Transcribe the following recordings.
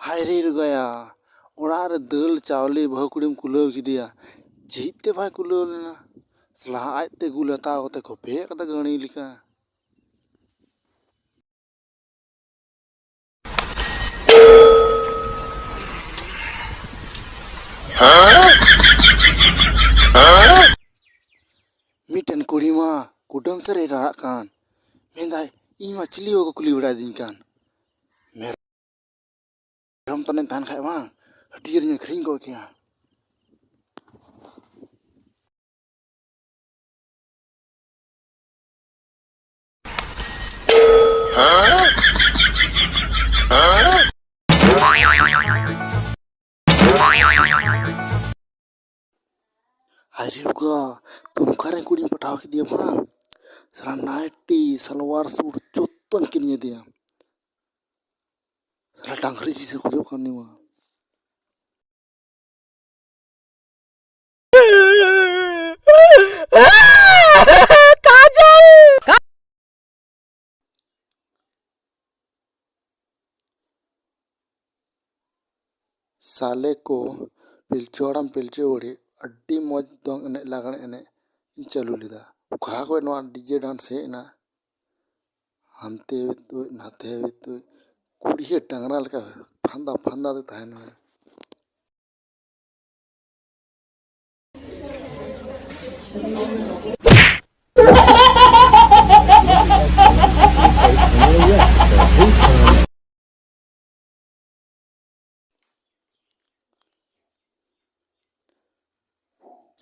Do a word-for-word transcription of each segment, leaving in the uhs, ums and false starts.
ᱦᱟᱭ ᱨᱮ ᱨᱩᱜᱟᱭᱟ, ᱚᱲᱟᱜ ᱨᱮ ᱫᱟᱹᱞ ᱪᱟᱣᱞᱮ ᱵᱟᱹᱦᱩ ᱠᱩᱲᱤᱢ ᱠᱩᱞᱟᱹᱣ ᱠᱮᱫᱮᱭᱟ, ᱪᱮᱫ ᱛᱮ ᱵᱟᱭ ᱠᱩᱞᱟᱹᱣ ᱞᱮᱱᱟ? ᱥᱟᱞᱟ ᱟᱡ ᱛᱮ ᱜᱩᱞ ᱦᱟᱛᱟᱣ ᱠᱟᱛᱮ ᱠᱚᱯᱮᱭᱮᱫ ᱠᱟᱫᱟ ᱜᱟᱹᱲᱤ ᱞᱮᱠᱟ᱾ ᱢᱤᱫᱴᱮᱱ ᱠᱩᱲᱤ ᱢᱟ ᱠᱩᱰᱟᱹᱢ ᱥᱮᱫ ᱨᱮᱭ ᱨᱟᱲᱟᱜ ᱠᱟᱱ, ᱢᱮᱱᱫᱟᱭ, "ᱤᱧ ᱢᱟ ᱪᱤᱞᱤ ᱦᱚᱸ ᱵᱟᱠᱚ ᱠᱩᱞᱤ ᱵᱟᱲᱟᱭᱫᱤᱧ ᱠᱟᱱ, ᱢᱮᱨᱚᱢ ᱛᱟᱱᱮᱧ ᱛᱟᱦᱮᱱ ᱠᱷᱟᱡ ᱢᱟ ᱦᱟᱹᱴᱭᱟᱹ ᱨᱤᱧ ᱟᱹᱠᱷᱨᱤᱧ ᱜᱚᱫ ᱠᱮᱭᱟ᱾" ᱦᱟᱭ ᱨᱮ ᱨᱩᱜᱟ, ᱫᱩᱢᱠᱟ ᱨᱮᱱ ᱠᱩᱲᱤᱧ ᱯᱟᱴᱷᱟᱣ ᱠᱮᱫᱮᱭᱟ ᱵᱟᱝ, ᱥᱟᱞᱟ ᱱᱟᱭᱴᱤ, ᱥᱟᱞᱣᱟᱨ ᱥᱩᱴ ᱡᱚᱛᱚᱧ ᱠᱤᱨᱤᱧ ᱟᱫᱮᱭᱟ᱾ ᱥᱟᱞᱟ ᱰᱟᱝᱨᱤ ᱥᱤᱥᱟᱹ ᱠᱷᱚᱡᱚᱜ ᱠᱟᱱ ᱩᱱᱤ ᱢᱟ᱾ ᱠᱟᱡᱚᱞ! ᱥᱟᱞᱮ ᱠᱚ, ᱯᱤᱞᱪᱩ ᱦᱟᱲᱟᱢ ᱯᱤᱞᱪᱩ ᱵᱩᱲᱦᱤ ᱟᱹᱰᱤ ᱢᱚᱡᱽ ᱫᱚᱝ ᱮᱱᱮᱡ ᱞᱟᱜᱽᱬᱮ ᱮᱱᱮᱡ ᱤᱧ ᱪᱟᱹᱞᱩ ᱞᱮᱫᱟ᱾ ᱚᱠᱟ ᱠᱷᱚᱡ ᱱᱚᱣᱟ ᱰᱤᱡᱮ ᱰᱟᱱᱥ ᱦᱮᱡ ᱮᱱᱟ? ᱦᱟᱱᱛᱮ ᱦᱩᱭᱛᱩᱡ ᱱᱟᱛᱮ ᱦᱩᱭᱛᱩᱡ, ᱠᱩᱲᱤᱭᱟᱹ ᱰᱟᱝᱨᱟ ᱞᱮᱠᱟ ᱯᱷᱟᱸᱫᱟ ᱯᱷᱟᱸᱫᱟ ᱛᱮ ᱛᱟᱦᱮᱱ ᱢᱮ᱾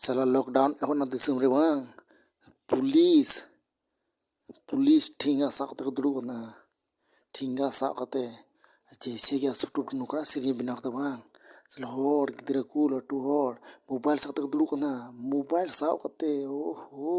ᱥᱟᱞᱟ ᱞᱚᱠᱰᱟᱣᱩᱱ ᱮᱦᱚᱵ ᱮᱱᱟ ᱫᱤᱥᱚᱢ ᱨᱮ ᱵᱟᱝ, ᱯᱩᱞᱤᱥ, ᱯᱩᱞᱤᱥ ᱴᱷᱮᱸᱜᱟ ᱥᱟᱵ ᱠᱟᱛᱮ ᱠᱚ ᱫᱩᱲᱩᱵ ᱠᱟᱱᱟ᱾ ᱴᱷᱮᱸᱜᱟ ᱥᱟᱵ ᱠᱟᱛᱮ ᱡᱮᱭᱥᱮ ᱜᱮ ᱟᱹᱥᱩ ᱴᱩᱰᱩ ᱱᱚᱝᱠᱟᱱᱟᱜ ᱥᱮᱨᱮᱧ ᱵᱮᱱᱟᱣ ᱠᱟᱫᱟ ᱵᱟᱝ, ᱥᱟᱞᱟ ᱦᱚᱲ ᱜᱤᱫᱽᱨᱟᱹ ᱠᱚ ᱞᱟᱹᱴᱩ ᱦᱚᱲ ᱢᱳᱵᱟᱭᱤᱞ ᱥᱟᱵ ᱠᱟᱛᱮ ᱠᱚ ᱫᱩᱲᱩᱵ ᱠᱟᱱᱟ᱾ ᱢᱳᱵᱟᱭᱤᱞ ᱥᱟᱵ ᱠᱟᱛᱮ, ᱳᱦᱳ᱾